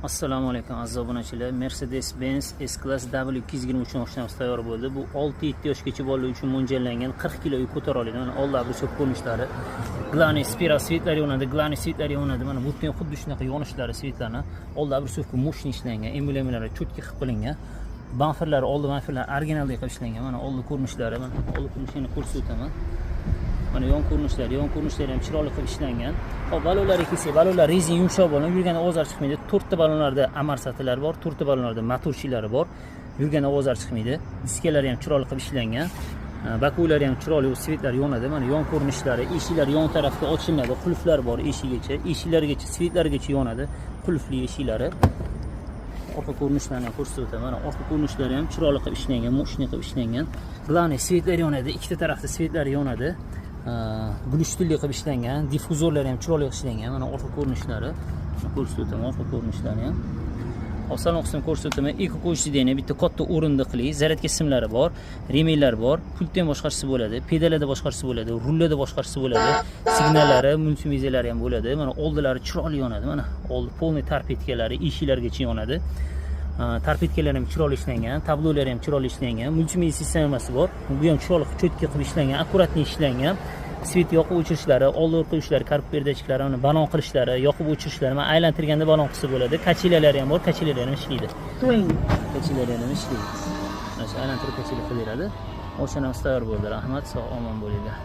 Assalomu alaykum, aziz obunachilar. Mercedes-Benz S-Class W223 mashinamiz tayyor bo'ldi. Bu 6-7 yoshgacha bolalar uchun mo'ljallangan, 40 kilo yuk ko'tara oladi. Mana oldi обручок ko'rinishlari. Главный spiral свет lari yonadi, главный свет lari yonadi. Mana bu yerda ham xuddi shunaqa yonishlari, свет larni. Oldi обручёвка мощный ishlangan, emblemalari чётко qilib qilingan. Bamperlari, oldi bamperlari originaldek qilib ishlangan. Mana oldi ko'rinishlari, mana oldi ko'rinishini ko'rsatib o'taman. Mana yon ko'rinishlari, yon ko'rinishlari ham chiroyli qilib ishlangan. Xo'p, balonlarga kelsak, balonlar rezin yumshoq bo'lgan, yurganda ovozlar chiqmaydi. To'rtta balonlarda amortizatorlar bor, to'rtta balonlarda моторчик lari bor. Yurganda ovozlar chiqmaydi. Diskalari ham chiroyli qilib ishlangan. Боковой lari ham chiroyli, свет lar yonadi. Mana yon ko'rinishlari, eshiklar yon tarafga ochiladi, qulflar bor eshigicha, eshiklargacha, свет largacha yonadi, qulfli eshiklari. Orqa ko'rinishlarini ham ko'rsatib o'taman. Mana orqa ko'rinishlari ham chiroyli qilib ishlangan, мощный qilib ishlangan. Главный свет lar yonadi, ikkita tarafda свет lari yonadi. Глушитель li qilib ishlangan, difuzorlari ham chiroyli ishlangan. Mana orqa ko'rinishlari. Ko'rsatib o'taman orqa ko'rinishlarini ham. Hop, salon qismini ko'rsatib o'taman. Эко кожа, bitta katta o'rindiqli, зарядка simlari bor, ремень lar bor, pultda ham boshqarsa bo'ladi, pedalada boshqarsa bo'ladi, rullarda boshqarsa bo'ladi, signallari, multimedialari ham bo'ladi. Mana oldilari chiroyli yonadi. Mana oldi полный торпедка lari, eshiklargacha yonadi. Торпедка lar ham chiroyli ishlangan, tablolari ham chiroyli ishlangan, multimedia sistemasi bor. Bu ham chiroyli, чётко qilib ishlangan, аккуратный ishlangan. Свет yoqib o'chirishlari, oldi orqa yurishlari, коробка передач lari, uni balon qilishlari, yoqib o'chirishlari, mana aylantirganda balon qilsa bo'ladi. Качеля lari ham bor, качеля lar ham ishlaydi. Swing. Качеля lar ham ishlaydi. Mana shu aylantirib качеля qilib beradi. Mashinamiz tayyor bo'ldi. Rahmat, sog' omon bo'linglar.